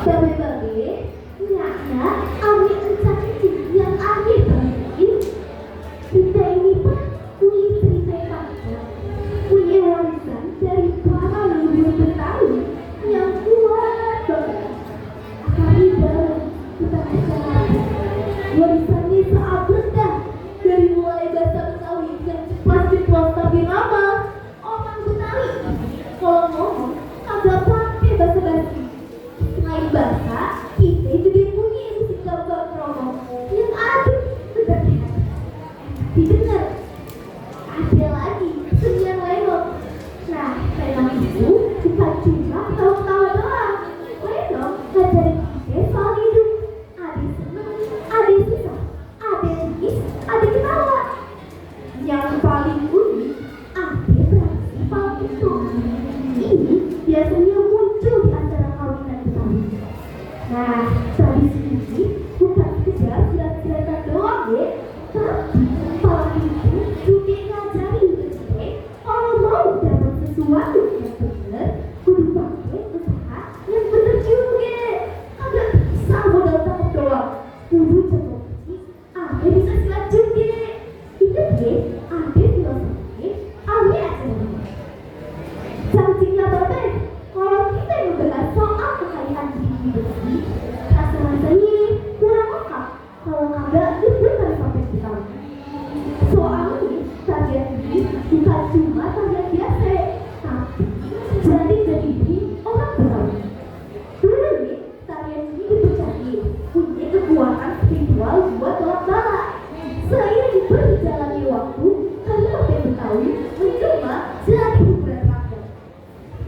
Babe, nyaknya Ami encak yang aneh banget. Kita ini pun punya cerita panjang, punya warisan dari para leluhur Betawi yang kuat banget. Kami baru kita bicara warisannya seabad dah, dari mulai bahasa Betawi yang pasti tapi nama orang Betawi kalau ngomong agak pakai bahasa basi. Selain bahasa, kita juga punya musik gambang promo yang aduh benar didengar. Ada lagi senian lenong. Nah, lenong itu bukan cuma tawa-tawa doang. Lenong ngajarin kita soal hidup. Ada senang, ada susah, ada nangis, ada ketawa. Yang paling unik, ada tradisi palsu. Ini biasanya muncul di acara kawinan Betawi. Nah, tradisi ini bukan sekedar silat-silatan doang deh, tapi paling itu juga ngajarin kita kalau mau dapat sesuatu yang bener, kudu pakai usaha yang bener juga. Agak bisa modal tangan doang, kudu coba ada bisa silat juga. Itu deh, ada filosofi, ada ajaran. Cantiknya Babe, kalau kita membahas soal kekayaan diri bersih, rasa-rasanya kurang lengkap kalau kagak dibutuhkan sampai kita. Soalnya tarian ini bukan cuma tarian biasa, tapi jadi orang Betawi. Dulu nih, tarian ini dipercaya punya kekuatan spiritual buat tolak bala. Seiring berjalannya waktu, tarian Betawi mencoba jadi hiburan rakyat.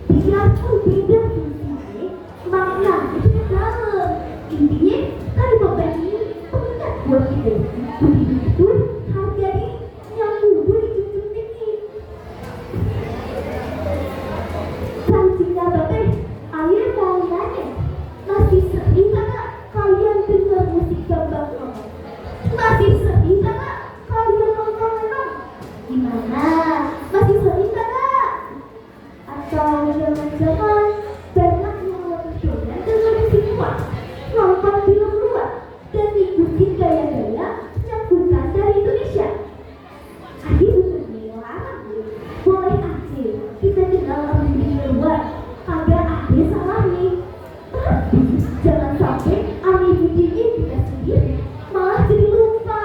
Biarpun beda fungsinya, makna itu dalam. Intinya, tari bopeng ini pengingat buat kita. Begitu itu harga diri yang kudu dijunjung tinggi. Cantiknya Babe, Ayah mau nanya, masih sering kagak kalian dengar musik gambang promo? Masih sering kagak kalian nonton lenong? Gimana? Masih sering kagak? Atau jangan-jangan banyak yang lebih doyan dengan musik luar, nonton film luar, dan ikutin gaya-gaya yang bukan dari Indonesia? Adi bukannya larang ya, boleh aja kita kenal orang dunia luar, kagak ada salahnya. Tapi jangan sampai Ami bikinnya kita sendiri malah jadi lupa.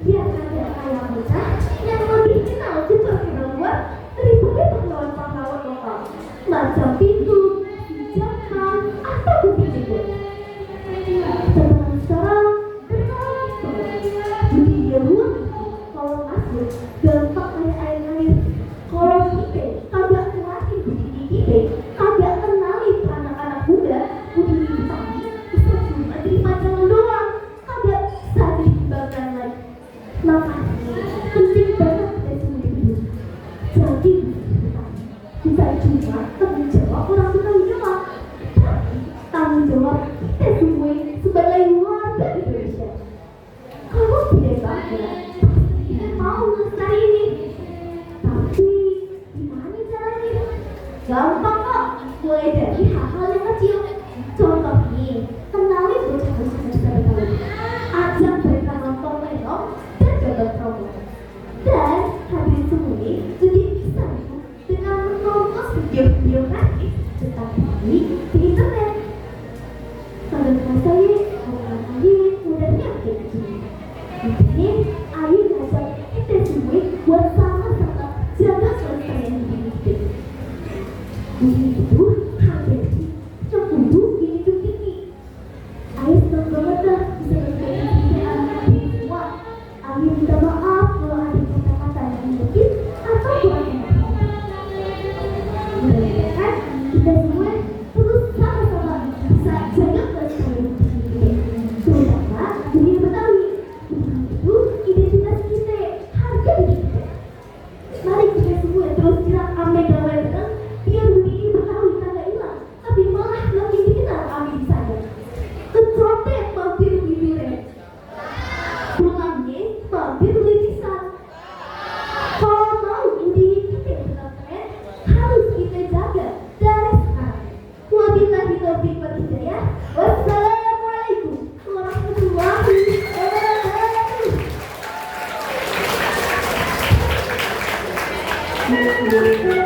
Biar ada kayak kita yang lebih kenal superhero luar daripada pahlawan-pahlawan lokal macam Pintu, Jaka, atau Bukit Tinggi. Sekarang berkali dunia luar kalau masuk gampang kayak air ngalir. Kalau kita kagak kuatin bukti kita, kagak kenalin ke anak-anak muda, bukti Betawi bisa cuma jadi pacaran doang, kagak bisa jadi kebanggaan lagi. Makanya penting banget dari semuanya hidup. Jadi bukan cuma tanggung jawab orang Betawi doang, tapi tanggung jawab kita semua sebagai warga Indonesia. Kalau tidak bangga, kita mau melestari ini. Tapi gimana caranya? Gampang kok, mulai dari hal-hal yang kecil. Contohnya, kenalin bocah-bocah Betawi, ajak mereka nonton lenong dan gambang promo. Dan hadirin semua juga bisa dengan menonton video-video gratis tentang Betawi di internet. Kalau saya orang-orang udah nyampe di sini. Intinya, ayo ngajak kita semua buat sama-sama jaga kelestarian diri kita. Ini itu harga diri yang kudu dijunjung tinggi. Ayo senang banget dah bisa berbagi cerita anak semua. Ayo minta maaf kalau ada kata-kata yang menyakit atau kurang enak. Mudah-mudahan kita semua terus sama-sama bisa jaga kelestarian diri kita, terutama dunia Betawi. Bukan itu identitas kita, harga diri kita. Mari kita semua terus gerak ambil gawai bareng, biar dunia Betawi kagak hilang, tapi malah makin dikenal kami di sana. Kecotek mampir bibirnya, pulangnya mampir lisan. Kalau mau dunia kita tetap keren, harus kita jaga dari sekarang. Wabillahi taufiq wal hidayah. Thank you.